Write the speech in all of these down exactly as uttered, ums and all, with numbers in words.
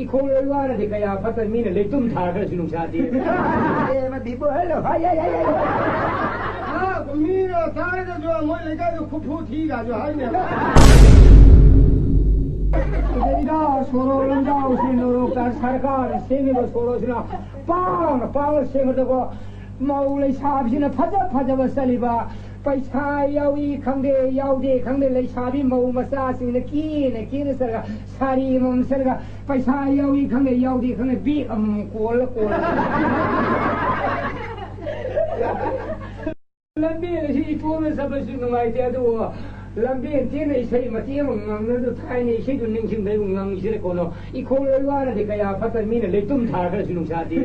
ꯏꯈꯣꯡ ꯂꯣꯏ ꯋꯥꯔꯗꯤ ꯀꯌꯥ ꯐꯠꯇ ꯃꯤꯅ ꯂꯩꯇꯨꯝ ꯊꯥꯔꯒꯁꯨ ꯅꯨꯡꯁꯥꯗꯦ꯫ ꯑꯦ, ꯃ ꯕꯤꯕꯨ ꯍꯜꯂꯣ꯫ ꯍꯥꯏ, ꯍꯥꯏ, ꯍꯥꯏ, ꯍꯥꯏ꯫ ꯑ, ꯃꯤꯅ ꯇꯥꯔꯒꯁꯨ ꯃꯣꯏ ꯂꯩꯀꯥꯏꯗ ꯈꯨꯐꯨ ꯊꯤꯒꯁꯨ ꯍꯥꯏꯅꯦꯕ꯫ ꯁꯤꯗꯩꯗ ꯁꯣꯔꯣꯛ ꯂꯝꯖꯥꯎꯁꯤ ꯅꯣꯔꯣꯛꯇ ꯁꯔꯀꯥꯔꯅ ꯁꯦꯝꯃꯤꯕ ꯁꯣꯔꯣꯛꯁꯤꯅ ꯄꯥꯡꯅ ꯄꯥꯡꯅ ꯁꯦꯝꯕꯗꯀꯣ ꯃꯧ ꯂꯩꯁꯥꯕꯤꯁꯤꯅ ꯐꯖ ꯐꯖꯕ ꯆꯠꯂꯤꯕ, ꯄꯩꯁꯥ ꯌꯥꯎꯏ ꯈꯪꯗꯦ, ꯌꯥꯎꯗꯦ ꯈꯪꯗꯦ, ꯂꯩꯁꯥꯕꯤ ꯃꯧ ꯃꯆꯥꯁꯤꯡꯅ ꯀꯦꯅ ꯀꯦꯅ ꯆꯠꯂꯒ, ꯁꯥꯔꯤ ꯑꯃꯃꯝ ꯆꯠꯂꯒ, ꯄꯩꯁꯥ ꯌꯥꯎꯏ ꯈꯪꯗꯦ, ꯌꯥꯎꯗꯦ ꯈꯪꯗꯦ, ꯕꯦꯛ ꯑꯃꯃꯝ ꯀꯣꯜꯂ ꯀꯣꯜꯂ꯫ ꯂꯝꯕꯤ ꯑꯁꯤ ꯏꯇꯣꯝꯅ ꯆꯠꯄꯁꯨ ꯅꯨꯡꯉꯥꯏꯇꯦ, ꯑꯗꯨꯕꯨ ꯂꯝꯕꯤ ꯇꯦꯟꯅ ꯏꯁꯩ ꯃꯇꯦꯛ ꯑꯃ ꯉꯪꯅꯗꯨ ꯊꯥꯏꯅ ꯏꯁꯩꯗꯨ ꯅꯤꯡꯁꯤꯡꯕ ꯑꯩꯕꯨ ꯉꯪꯉꯤꯁꯤꯅ ꯀꯣꯟꯅꯣ꯫ ꯏꯈꯣꯡ ꯂꯣꯏ ꯋꯥꯅꯗꯤ ꯀꯌꯥ ꯐꯠꯇ ꯃꯤꯅ ꯂꯩꯇꯨꯝ ꯊꯥꯔꯒꯁꯨ ꯅꯨꯡꯁꯥꯗꯦ꯫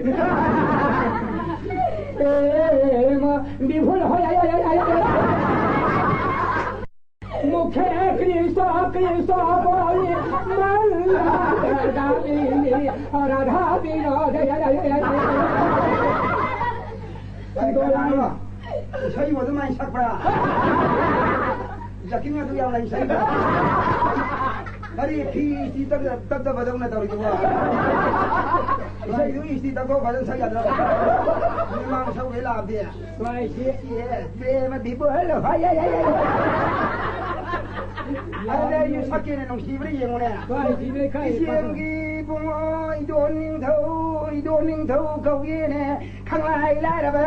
ꯑꯦ, ꯃ, ꯕꯤꯐꯨꯜ ꯍꯣꯏ, ꯍꯣꯏ, ꯍꯣꯏ, ꯍꯣꯏ, ꯍꯣꯏ, ꯍꯣꯏ꯫ ꯃꯨꯈꯦ ꯀ꯭ꯔꯤꯁꯇꯣ, ꯀ꯭ꯔꯤꯁꯇꯣ ꯍꯣꯏ, ꯃꯜꯂꯥ ꯔꯥꯙꯥ ꯕꯤꯅꯣ, ꯔꯥꯙꯥ ꯕꯤꯅꯣ꯫ ꯀꯩ ꯀꯩꯅꯣ? ꯏꯁꯩꯕꯨ ꯑꯗꯨꯃꯥꯏꯅ ꯁꯛꯄ꯭ꯔꯥ? ꯖꯀꯤꯡ ꯑꯗꯨ ꯌꯥꯝꯅ ꯏꯁꯩꯕꯨ꯫ ꯀꯔꯤ ꯐꯤ ꯏꯁꯇꯤ ꯇꯛ-, ꯇꯛꯇꯕꯗꯧꯅ ꯇꯧꯔꯤꯗꯨꯕꯣ? ꯏꯁꯩꯗꯨ ꯏꯁꯇꯤ ꯇꯛꯊꯣꯛ ꯐꯖꯅ ꯁꯛ ꯌꯥꯗ꯭ꯔꯣ? ꯃꯤꯃꯥꯡ ꯁꯧꯒꯩ ꯂꯥꯛꯑꯕꯗꯤ꯫ ꯅꯨꯡꯉꯥꯏꯁꯤ꯫ ꯑꯦ, ꯄ꯭ꯔꯦꯃ ꯕꯤꯕꯨ ꯍꯜꯂꯣ꯫ ꯍꯥꯏ, ꯍꯥꯏ, ꯍꯥꯏ, ꯍꯥꯏ꯫ ꯑꯗꯨꯗꯤ ꯑꯩꯁꯨ ꯁꯛꯀꯦꯅꯦ, ꯅꯨꯡꯁꯤꯕ꯭ꯔꯥ ꯌꯦꯡꯉꯨꯅꯦ꯫ ꯅꯨꯡꯉꯥꯏꯁꯤ, ꯂꯩꯀꯥꯏ ꯏꯆꯦꯝꯒꯤ ꯏꯕꯨꯡꯉꯣ, ꯏꯗꯣꯟ ꯅꯤꯡꯊꯧ, ꯏꯗꯣꯟ ꯅꯤꯡꯊꯧ ꯀꯧꯒꯦꯅꯦ꯫ ꯈꯪꯂꯥꯏ ꯂꯥꯏꯔꯕ꯫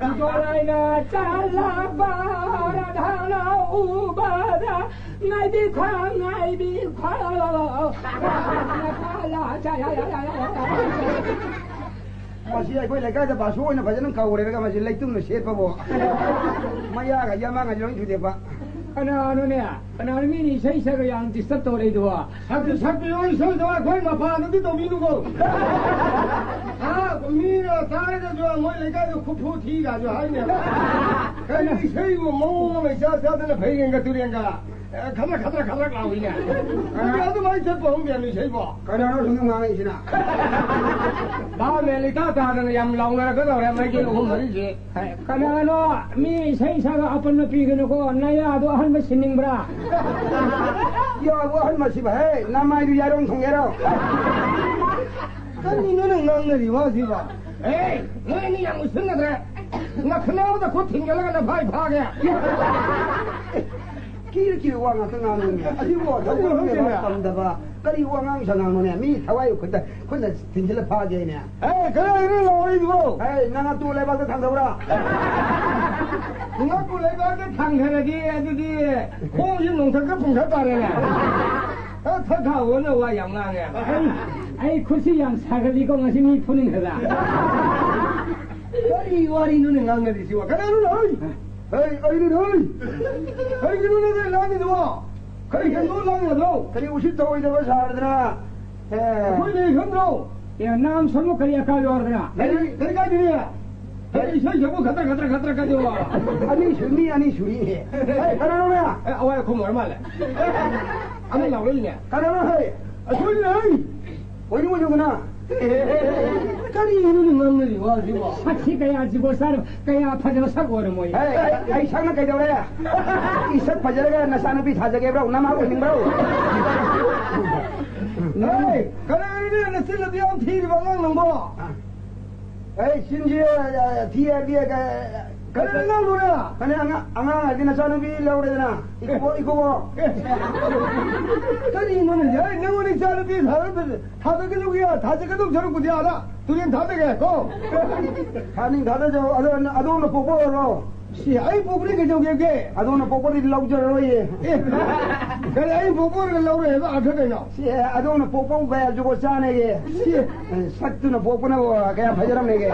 ꯏꯗꯣꯂꯥꯏꯅ ꯆꯥꯂꯥꯕ ꯔꯥꯙꯥꯅ ꯎꯕꯗ ꯉꯥꯏꯕꯤꯈꯣ, ꯉꯥꯏꯕꯤꯈꯣ꯫ ꯃꯁꯤ ꯑꯩꯈꯣꯏ ꯂꯩꯀꯥꯏꯗ ꯕꯥꯁꯨ ꯑꯣꯏꯅ ꯐꯖꯅ ꯀꯧꯔꯦꯔꯒ ꯃꯁꯤ ꯂꯩꯇꯨꯝꯅ ꯁꯦꯠꯄꯕꯨ꯫ ꯃꯌꯥꯒ ꯌꯥꯃꯥꯡꯒꯁꯤ ꯂꯣꯏ ꯊꯨꯗꯦꯛꯄ꯫ ꯀꯅꯥꯅꯣꯅꯦ? ꯀꯅꯥꯅꯣ ꯃꯤꯅ ꯏꯁꯩ ꯁꯛꯑꯒ ꯌꯥꯝ disturb ꯇꯧꯔꯛꯏꯗꯨꯕꯣ? ꯁꯛꯇꯤ ꯁꯛꯄꯤꯌꯨ, ꯏꯁꯩꯗꯣ ꯑꯩꯈꯣꯏ ꯃꯄꯥꯟꯗꯗꯤ ꯇꯧꯕꯤꯅꯨꯀꯣ꯫ ꯍꯥ? ꯃꯤꯅ ꯇꯥꯔꯒꯁꯨ ꯃꯣꯏ ꯂꯩꯀꯥꯏꯗ ꯈꯨꯐꯨ ꯊꯤꯒꯁꯨ ꯍꯥꯏꯅꯦꯕ꯫ ꯀꯩꯅꯣ ꯏꯁꯩꯕꯨ ꯃꯑꯣꯡ ꯑꯃ ꯏꯆꯥ ꯆꯥꯗꯅ ꯐꯩꯔꯦꯡꯒ ꯇꯨꯔꯦꯡꯒ, ꯑꯦ, ꯈꯗ꯭ꯔꯛ ꯈꯗ꯭ꯔꯛ ꯈꯗ꯭ꯔꯛ ꯂꯥꯎꯏꯅꯦ꯫ ꯑꯗꯨ ꯑꯗꯨꯃꯥꯏꯅ ꯆꯠꯄ ꯍꯧꯅꯗꯦ ꯏꯁꯩꯕꯣ꯫ ꯀꯅꯥꯅꯣ ꯁꯨꯝ ꯉꯥꯡꯉꯛꯏꯁꯤꯅ? ꯚꯥꯞ ꯃꯦꯟ ꯏꯇꯥ ꯇꯥꯗꯅ ꯌꯥꯝ ꯂꯥꯎꯅꯔꯛꯀꯗꯧꯔꯦ ꯃꯥꯏꯀꯩ ꯑꯍꯨꯝ ꯃꯔꯤꯁꯦ꯫ ꯀꯅꯥꯅꯣ ꯃꯤ ꯏꯁꯩ ꯁꯛꯑꯒ ꯑꯄꯟꯕ ꯄꯤꯒꯅꯨꯀꯣ, ꯅꯌꯥꯗꯣ ꯑꯍꯥꯟꯕ ꯁꯤꯟꯅꯤꯡꯕ꯭ꯔꯥ? ꯌꯥꯕꯨ ꯑꯍꯟ ꯃꯁꯤꯕ, ꯍꯦ, ꯅꯃꯥꯏꯗꯨ ꯌꯥꯔꯣꯡ ꯊꯣꯡꯒꯦꯔꯣ? ꯀꯔꯤꯅꯣꯅꯦ ꯉꯥꯡꯅꯔꯤ ꯋꯥꯁꯤꯕ? ꯑꯦ, ꯅꯣꯏ ꯑꯅꯤ ꯌꯥꯝ ꯎꯁꯤꯟꯅꯗ꯭ꯔꯦ꯫ ꯅꯈꯅꯥꯎꯗ ꯈꯨꯠ ꯊꯤꯡꯖꯤꯜꯂꯒ ꯅꯐꯥꯏ ꯐꯥꯒꯦ꯫ ꯀꯤꯔ ꯀꯤꯔ ꯋꯥ ꯉꯥꯛꯇ ꯉꯥꯡꯉꯤꯅꯦ꯫ ꯑꯁꯤꯕꯨ ꯊꯕꯛ ꯑꯃ ꯇꯝꯗꯕ, ꯀꯔꯤ ꯋꯥꯉꯥꯡ ꯁꯉꯥꯡꯅꯣꯅꯦ? ꯃꯤ ꯊꯋꯥꯏ ꯈꯨꯠꯇ, ꯈꯨꯠꯅ ꯊꯤꯡꯖꯤꯜꯂ ꯐꯥꯒꯦꯅꯦ꯫ ꯑꯦ, ꯀꯗꯥꯏꯗꯅꯣ ꯂꯥꯎꯔꯛꯏꯗꯨꯕꯣ? ꯑꯦ, ꯅꯪ ꯑꯇꯣ ꯂꯩꯕꯥꯛꯇ ꯊꯥꯡꯊꯧꯔꯥ? ꯅꯪ ꯑꯇꯣ ꯂꯩꯕꯥꯛꯇ ꯊꯥꯡꯊꯔꯗꯤ ꯑꯗꯨꯗꯤ ꯈꯣꯡꯁꯤ ꯅꯣꯡꯊꯛꯇ ꯄꯨꯡꯊ ꯇꯥꯔꯦꯅꯦ꯫ ꯑ, ꯊꯛ ꯊꯥꯛꯑꯣꯅ ꯋꯥ ꯌꯥꯝ ꯉꯥꯡꯉꯦꯕ꯫ ꯑꯩ, ꯑꯩ ꯈꯨꯠꯁꯤ ꯌꯥꯝ ꯁꯥꯒꯠꯂꯤꯀꯣ ꯉꯁꯤ ꯃꯤ ꯐꯨꯅꯤꯡꯈ꯭ꯔꯗ꯫ ꯀꯔꯤ ꯋꯥꯔꯤꯅꯣꯅꯦ ꯉꯥꯡꯅꯔꯤꯁꯤꯕꯣ? ꯀꯅꯥꯅꯣ ꯍꯣꯏ? ꯍꯣꯏ, ꯑꯩꯅꯤ ꯍꯣꯏ꯫ ꯀꯔꯤꯒꯤꯅꯣꯅꯦ ꯂꯥꯡꯉꯤꯗꯨꯕꯣ? ꯀꯔꯤ ꯍꯦꯟꯗꯣꯛ ꯂꯥꯡꯉꯤꯅꯣ? ꯀꯔꯤ ꯎꯁꯤꯠ ꯊꯑꯣꯏꯗꯕ ꯁꯥꯔꯗꯅ? ꯑꯦ꯫ ꯑꯩꯈꯣꯏ ꯂꯩ ꯈꯪꯗ꯭ꯔꯣ? ꯑꯦ, ꯅꯥꯝ ꯁꯣꯝꯕꯨ ꯀꯔꯤ ꯑꯀꯥꯏꯕ ꯌꯥꯎꯔꯗꯅ? ꯀꯔꯤ, ꯀꯔꯤ ꯀꯥꯏꯗꯣꯏꯅꯦ? ꯀꯔꯤ ꯏꯁꯩ ꯁꯛꯄ ꯈꯇ꯭ꯔ, ꯈꯇ꯭ꯔ, ꯈꯇ꯭ꯔ ꯀꯥꯏꯗꯣꯏꯕ? ꯑꯅꯤ ꯁꯨꯅꯤ, ꯑꯅꯤ ꯁꯨꯅꯤ꯫ ꯑꯦ, ꯀꯅꯥꯅꯣꯅꯦ? ꯑꯦ, ꯑꯋꯥꯏ ꯑꯈꯨꯝ ꯑꯣꯏꯔ ꯃꯥꯜꯂꯦ꯫ ꯑꯃ ꯂꯥꯎꯔꯛꯏꯅꯦ꯫ ꯀꯅꯥꯅꯣ ꯍꯥꯏ? ꯑꯩꯈꯣꯏꯅꯦ ꯍꯥꯏ꯫ ꯑꯣꯏꯅꯨ, ꯑꯣꯏꯅꯨ, ꯀꯅꯥ? ꯀꯔꯤꯅꯣꯅꯦ ꯉꯥꯡꯅꯔꯤ ꯋꯥꯁꯤꯕꯣ? ꯁꯛꯁꯤ ꯀꯌꯥ ꯖꯨꯒꯣꯠ ꯆꯥꯔꯕ, ꯀꯌꯥ ꯐꯖꯕ ꯁꯛ ꯑꯣꯏꯔꯝꯃꯣꯏ꯫ ꯍꯦ, ꯑꯩ, ꯑꯩ ꯁꯛꯅ ꯀꯩꯗꯧꯔꯦ? ꯏꯁꯛ ꯐꯖꯔꯒ ꯅꯆꯥꯅꯨꯄꯤ ꯊꯥꯖꯒꯦꯕ꯭ꯔꯣ? ꯅꯃꯥ ꯑꯣꯏꯅꯤꯡꯕ꯭ꯔꯣ? ꯍꯦ, ꯀꯅꯥꯅꯣꯅꯦ ꯅꯆꯤꯟ ꯑꯗꯨ ꯌꯥꯝ ꯊꯤꯔꯤꯕ ꯑꯉꯥꯡ ꯅꯪꯕꯣ? ꯑꯩ ꯆꯤꯟꯁꯤ, ꯑ, ꯊꯤ ꯍꯥꯏꯕꯗꯤ, ꯑ, ꯀꯔꯤ ꯑꯉꯥꯡꯅꯣꯅꯦ? ꯀꯔꯤ ꯑꯉꯥꯡ, ꯑꯉꯥꯡ ꯍꯥꯏꯗꯤ ꯅꯆꯥꯅꯨꯄꯤ ꯂꯧꯔꯦꯗꯅ? ꯏꯀꯨꯕꯣꯛ, ꯏꯀꯨꯕꯣꯛ꯫ ꯑꯦ, ꯀꯔꯤꯅꯣꯅꯦ? ꯑꯩ ꯅꯪꯉꯣꯟꯗ ꯏꯆꯥꯅꯨꯄꯤ ꯊꯥꯗꯣꯛ-, ꯊꯥꯗꯣꯛꯀꯗꯧꯒꯤ, ꯊꯥꯗꯣꯛꯀꯗꯧ ꯁꯔꯨꯛꯄꯨꯗꯤ ꯑꯥꯗ ꯇꯨꯔꯦꯟ ꯊꯥꯗꯒꯦ, ꯀꯣ? ꯊꯥꯅꯤꯡ ꯊꯥꯗꯖꯧ, ꯑꯗꯣ, ꯑꯗꯣꯝꯅ ꯄꯣꯛꯄ ꯑꯣꯏꯔꯣ꯫ ꯁꯤ ꯑꯩ ꯄꯣꯛꯄꯗꯤ ꯀꯩꯗꯧꯒꯦꯒꯦ? ꯑꯗꯣꯝꯅ ꯄꯣꯛꯄꯗꯤ ꯂꯧꯖꯔꯔꯣꯏꯌꯦ꯫ ꯑꯦ, ꯀꯔꯤ ꯑꯩ ꯄꯣꯛꯄ ꯑꯣꯏꯔꯒ ꯂꯧꯔꯣꯏ ꯍꯥꯏꯕ ꯑꯥꯔꯊ ꯀꯩꯅꯣ? ꯁꯤ ꯑꯗꯣꯝꯅ ꯄꯣꯛꯄꯕꯨ ꯀꯌꯥ ꯖꯨꯒꯣꯠ ꯆꯥꯅꯦꯒꯦ? ꯁꯤ ꯁꯛꯇꯨꯅ ꯄꯣꯛꯄꯅꯕꯨ ꯀꯌꯥ ꯐꯖꯔꯝꯅꯦꯒꯦ?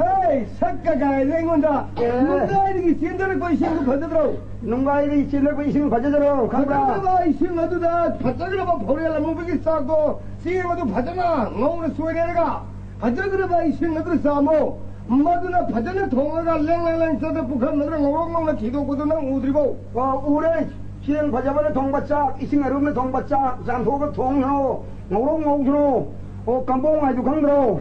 ꯍꯦ, ꯁꯛꯀ ꯀꯥꯏꯅ ꯑꯩꯉꯣꯟꯗ ꯑꯦ꯫ ꯅꯨꯡꯗꯥꯏꯗꯒꯤ ꯆꯦꯟꯊꯔꯛꯄ ꯏꯁꯤꯡꯗꯨ ꯐꯖꯗ꯭ꯔꯣ? ꯅꯨꯡꯗꯥꯏꯗꯒꯤ ꯆꯦꯟꯊꯔꯛꯄ ꯏꯁꯤꯡ ꯐꯖꯗ꯭ꯔꯣ? ꯈꯪꯕ꯭ꯔꯥ? ꯐꯖꯈ꯭ꯔꯕ ꯏꯁꯤꯡ ꯑꯗꯨꯗ ꯐꯖꯈ꯭ꯔꯕ ꯐꯧꯔꯦꯜ ꯑꯃꯨꯕꯒꯤ ꯆꯥꯛꯇꯣ ꯆꯦꯡ ꯑꯗꯨ ꯐꯖꯅ ꯉꯧꯅ ꯁꯣꯏꯔꯦꯔꯒ ꯐꯖꯈ꯭ꯔꯕ ꯏꯁꯤꯡ ꯑꯗꯨ ꯆꯥꯃꯣ꯫ ꯃꯗꯨꯅ ꯐꯖꯅ ꯊꯣꯡꯉꯒ ꯂꯦꯡ ꯂꯦꯡ ꯂꯦꯡ ꯆꯠꯇ ꯄꯨꯈꯝ ꯑꯗꯨꯗ ꯉꯧꯔꯣꯛ ꯉꯧꯅ ꯊꯤꯗꯣꯛꯄꯗꯨ ꯅꯪ ꯎꯗ꯭ꯔꯤꯕꯣ? ꯑꯣ, ꯎꯔꯦ꯫ ꯆꯦꯡ ꯐꯖꯕꯅ ꯊꯣꯡꯕ ꯆꯥꯛ, ꯏꯁꯤꯡ ꯑꯔꯨꯝꯅ ꯊꯣꯡꯕ ꯆꯥꯛ, ꯆꯥꯝꯊꯣꯛꯑꯒ ꯊꯣꯡꯉꯣ, ꯉꯧꯔꯣꯛ ꯉꯧꯗ꯭ꯔꯣ? ꯑꯣ, ꯀꯝꯕꯣꯡ ꯍꯥꯏꯗꯨ ꯈꯪꯗ꯭ꯔꯣ?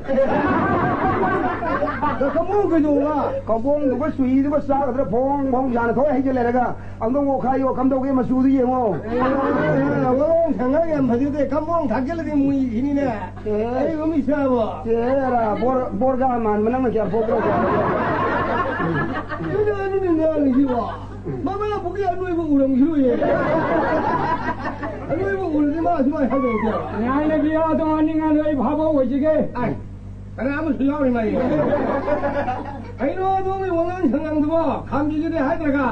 ꯀꯝꯕꯣꯡ ꯀꯩꯗꯧꯕ? ꯀꯝꯕꯣꯡꯗꯨꯒ ꯆꯨꯍꯤꯗꯨꯒ ꯆꯥꯒꯗ꯭ꯔꯥ? ꯐꯣꯡ ꯐꯣꯡ ꯁꯥꯅ ꯊꯣꯛ ꯍꯩꯖ ꯂꯩꯔꯒ ꯑꯝꯇꯪ ꯑꯣꯠꯈꯥꯏꯌꯣ, ꯀꯝꯗꯧꯒꯦ ꯃꯆꯨꯗꯨ ꯌꯦꯡꯉꯣ꯫ ꯑꯦ, ꯋꯥꯉꯥꯡ ꯁꯉꯥꯡ ꯌꯥꯝ ꯐꯖꯗꯦ꯫ ꯀꯝꯕꯣꯡ ꯊꯥꯛꯆꯜꯂꯗꯤ ꯃꯨꯏꯈꯤꯅꯤꯅꯦ꯫ ꯑꯦ꯫ ꯑꯩ ꯃꯃꯤꯠ ꯆꯥꯕ꯫ ꯑꯦ, ꯑꯔꯥ, ꯕꯣꯔ-, ꯕꯣꯔꯒꯥ ꯃꯥꯟꯕ ꯅꯪꯅ ꯀꯌꯥ ꯄꯣꯛꯄ꯭ꯔꯣ? ꯑꯗꯨꯅ ꯑꯩꯅꯅꯦ ꯉꯥꯡꯉꯤꯁꯤꯕꯣ꯫ ꯃꯃꯥ ꯄꯨꯈ꯭ꯔꯤ ꯑꯅꯣꯏꯕ ꯎꯔꯝꯈꯤꯔꯣꯏꯌꯦ꯫ ꯑꯅꯣꯏꯕ ꯎꯔꯗꯤ ꯃꯥ ꯁꯨꯃꯥꯏꯅ ꯍꯥꯏꯗꯧꯗꯦ꯫ ꯉꯥꯏꯅꯕꯤꯌꯣ, ꯑꯗꯣ ꯑꯅꯤꯡ ꯑꯅꯣꯏ ꯐꯥꯕ ꯑꯣꯏꯁꯤꯒꯦ꯫ ꯑꯥꯏ, ꯀꯅꯥ ꯑꯃꯁꯨ ꯌꯥꯎꯔꯤ ꯃꯥꯜꯂꯦ꯫ ꯀꯩꯅꯣ ꯑꯗꯣꯝꯒꯤ ꯋꯥꯉꯥꯡ ꯁꯉꯥꯡꯗꯨꯕꯣ? ꯈꯥꯝꯕꯤꯒꯦꯗꯤ ꯍꯥꯏꯗ꯭ꯔꯒ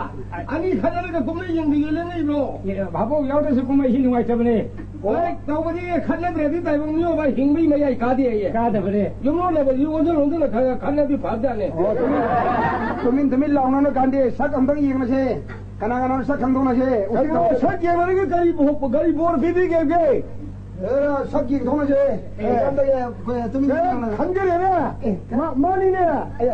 ꯑꯅꯤ ꯈꯠꯅꯔꯒ ꯀꯨꯝꯍꯩ ꯌꯦꯡꯕꯤꯒꯦ ꯂꯦꯡꯉꯛꯏꯕ꯭ꯔꯣ? ꯑꯦ, ꯚꯥꯕꯣꯛ ꯌꯥꯎꯗ꯭ꯔꯁꯨ ꯀꯨꯝꯍꯩꯁꯤ ꯅꯨꯡꯉꯥꯏꯇꯕꯅꯦ꯫ ꯍꯣꯏ, ꯇꯧꯕꯗꯤ ꯈꯠꯅꯗ꯭ꯔꯗꯤ ꯇꯥꯏꯕꯪ ꯃꯤꯑꯣꯏꯕ ꯍꯤꯡꯕꯒꯤ ꯃꯌꯥꯏ ꯀꯥꯗꯦ ꯑꯌꯦ꯫ ꯀꯥꯗꯕꯅꯦ꯫ ꯌꯨꯝꯂꯣꯟꯅꯕꯁꯤ ꯑꯣꯟꯁꯤꯟ ꯑꯣꯟꯁꯤꯜꯂ ꯈꯔ ꯈꯠꯅꯕꯗꯤ ꯐꯕꯖꯥꯠꯅꯦ꯫ ꯑꯣ, ꯇꯨꯃꯤꯟ, ꯇꯨꯃꯤꯟ ꯂꯥꯎꯅꯅ ꯀꯥꯟꯗꯦ꯫ ꯁꯛ ꯑꯝꯇꯪ ꯌꯦꯡꯉꯁꯦ꯫ ꯀꯅꯥ ꯀꯅꯥꯅꯣ ꯁꯛ ꯈꯪꯗꯣꯛꯅꯁꯦ꯫ ꯀꯩꯅꯣ, ꯁꯛ ꯌꯦꯡꯉꯒ ꯀꯔꯤ ꯕꯣ-, ꯀꯔꯤ ꯕꯣꯔ ꯄꯤꯕꯤꯒꯦ? ꯑꯦꯔꯥ, ꯁꯛ ꯌꯦꯡꯊꯣꯛꯅꯁꯦ꯫ ꯑꯦ꯫ ꯑꯝꯇ ꯌꯦꯡ-, ꯑꯩꯈꯣꯏ ꯇꯨꯃꯤꯟ ꯑꯦ, ꯇꯨꯃꯤꯟ ꯂꯥꯎꯅ꯫ ꯈꯪꯖꯔꯦꯅꯦ꯫ ꯑꯦ, ꯃꯥ-, ꯃꯥꯅꯤꯅꯦ꯫ ꯑꯦ꯫